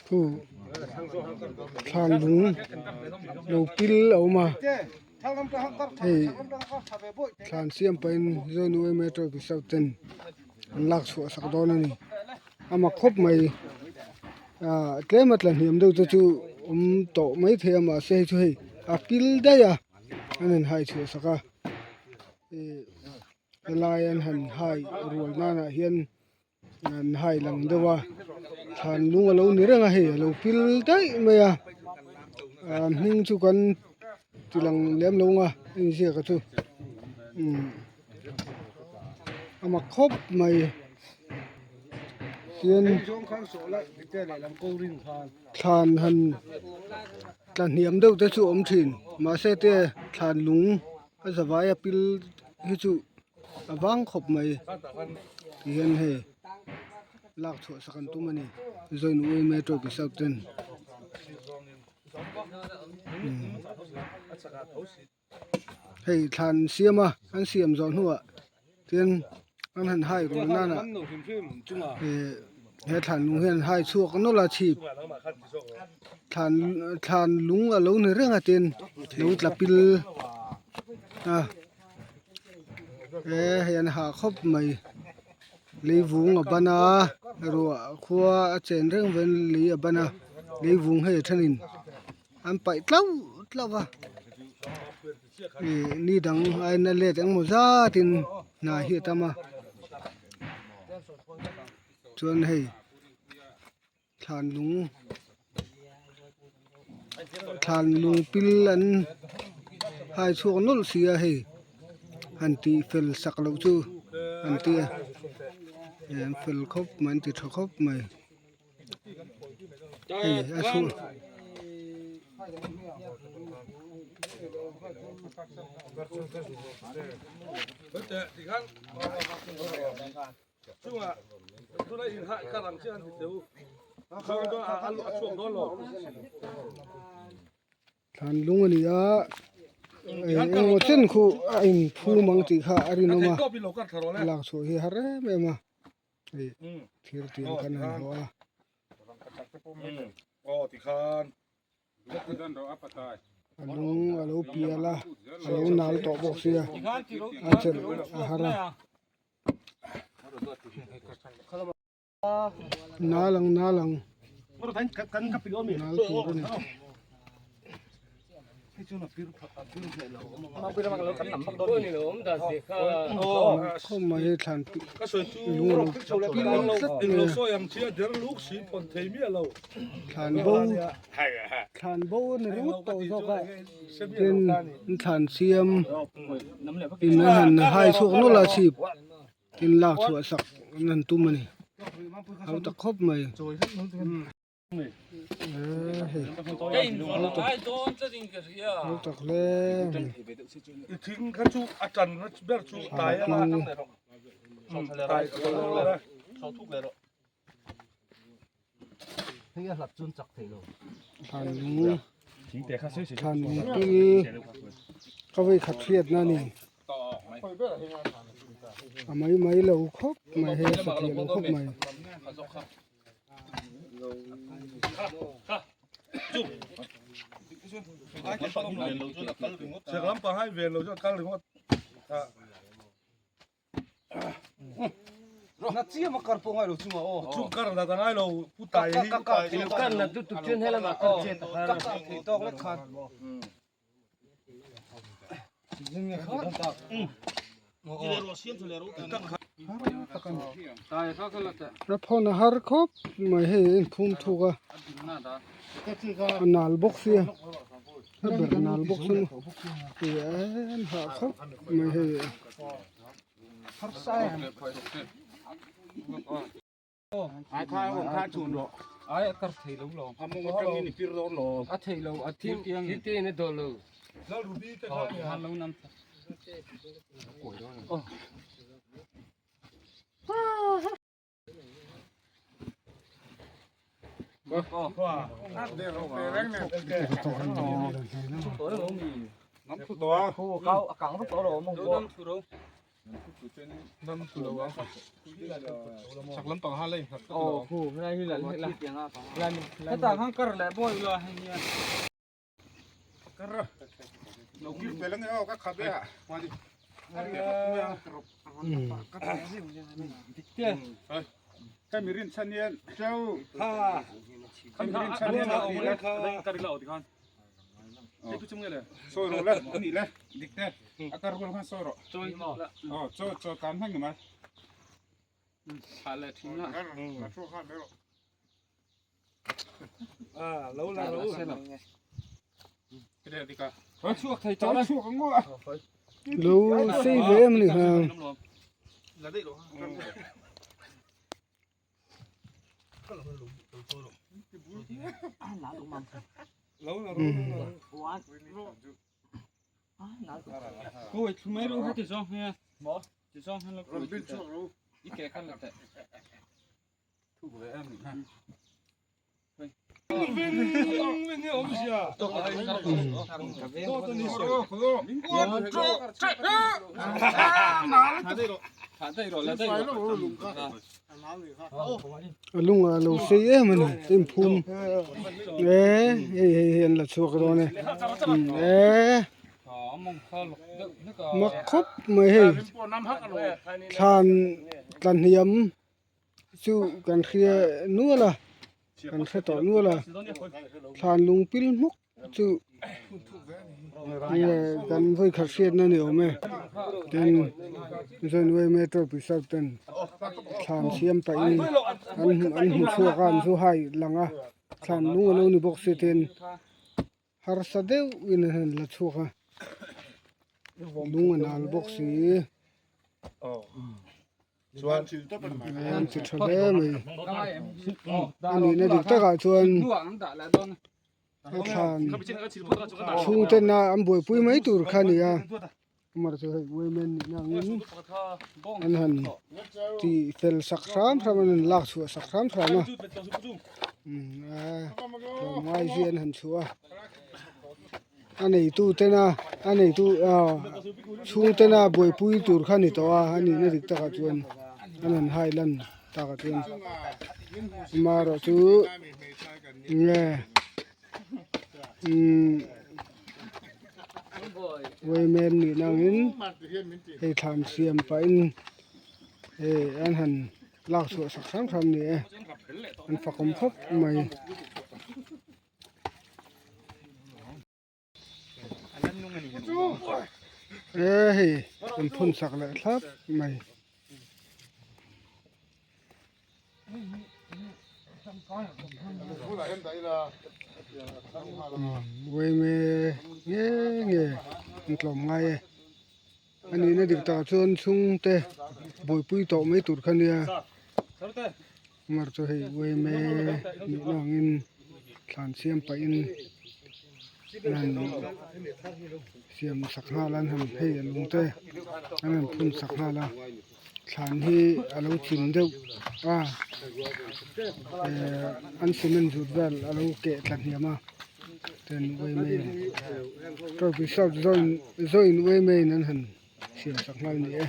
Khu thlan lung lo pil a awm a hei thlan siam pahin Zonu yma trophy south ten an lak chhuah sak dawn a ni a mak khawp mai ah tlem a tla hniam deuh te chu awm tawh maithei a mahse hei chu hei a pil daih a an han hai chhuah sak a ih helai an han hai rual nanah hian. An hai lang deuh a thlan lung a lo ni reng a hei a lo pil daih mai a ah hming chu kan ti lang lem lo ang a inziak a chu umm a mak khawp mai tin thlan han tla hniam deuh te chu a awm thin mahse te thlan lung a zavai a pil hi chu. A vang khawp mai ti hian hei lak chhuah sak an tum a ni join yma trophy south ten hei thlan siam a an siam zawh hnuah tin an han hai rual nana ih he thlan lung hian hai chhuak nawlh a chhip thlan thlan lung a lo ni reng a tin lo tla pil a. He hei an hah khawp mai leivung a ban a ruah khua a chen reng vel lei a ban a leivung hei a thenin an paih tlauh tlauh a ih ni dang aiin a let engemaw zatin hna hi a tam a chuan hei thlan lung thlan lung pil an hai chhuak nawlh si a hei han tih fel sak loh chu an ti a eh an fel khawp mai an ti tha khawp mai hei a chhuah. Thlan lung a ni a eng emaw chen khu a in phum ang tih kha a rinawm a lak chhuah hi a har em em a hei thir tiang khan an haw a. A lung a lo pial a a lo nal tawh bawk sia a chelh a har a nal ang nal ang nal tur a ni. Khawp mai thlan lung a lo pil tlat mai a. Thlan bo thlan bo a ni ringawt tawh zawk a tin an thlan siam in an han hai chhuak nawlh a chhip tin lak chhuah sak an han tum a ni hau ta khawp mai hei hau tak hle Thlan lung thlan lung pil ka vei khat hriat na ni a mai mai lo khawp mai hei a satliah lo khawp mai. Raphon a har khawp mai hei a inphum thuk a a nal bawk sia a ber nal bawk sia maw ih an hah khawp mai hei. Lo sei ve em ni kha. A lungah a lo sei em a ni inphum e hei hei hi an la chhuak dawn e e mak khawp mai hei thlan tlahniam chu kan hria nual a kan hre tawh nual a thlan lung pil hmuk chu nge kan vawikhat hriatna ni awm e tin Janway metro pisar ten thlan siam pahin an an hmu chhuak a an zu hai lang a thlan lung alo ni bawk si tin harsa deuhin an han la chhuak a lung a nal bawk si. An ti tha hle mai a nihna dik takah chuan a thlan chhungten a an buaipui mai tur kha a ni a amah chu hei women nihna angin an han tih fel sak hram hram an han lak chhuah sak hram hram a tlawmngai hi an han chhuah a. A neitu tena a neitu ah chhung tena buaipui tur kha a ni tawh a a nihna dik takah chuan an han hai lan takah chuan amaherawh chu nge umm women nihna angin hei thlan siam pahin hei an han lak chhuah sak hram hram a ni e an fakawm khawp mai. E hei an phun sak leh thlap mai. Uaime nge nge an tlawm ngai e a nihna dik takah chuan chhungte buaipui tawh mai tur kha nia. Mar chu hei uaime nih avangin thlan siam pahin an siam sak nghal a an han hei a lung te an han phun sak nghal a thlan hi a lo chim deuh a ehh an cement zut vel a lo keh tla hniam a ten uaime trophy shop zawin uaime in an han siam sak nghal a ni e.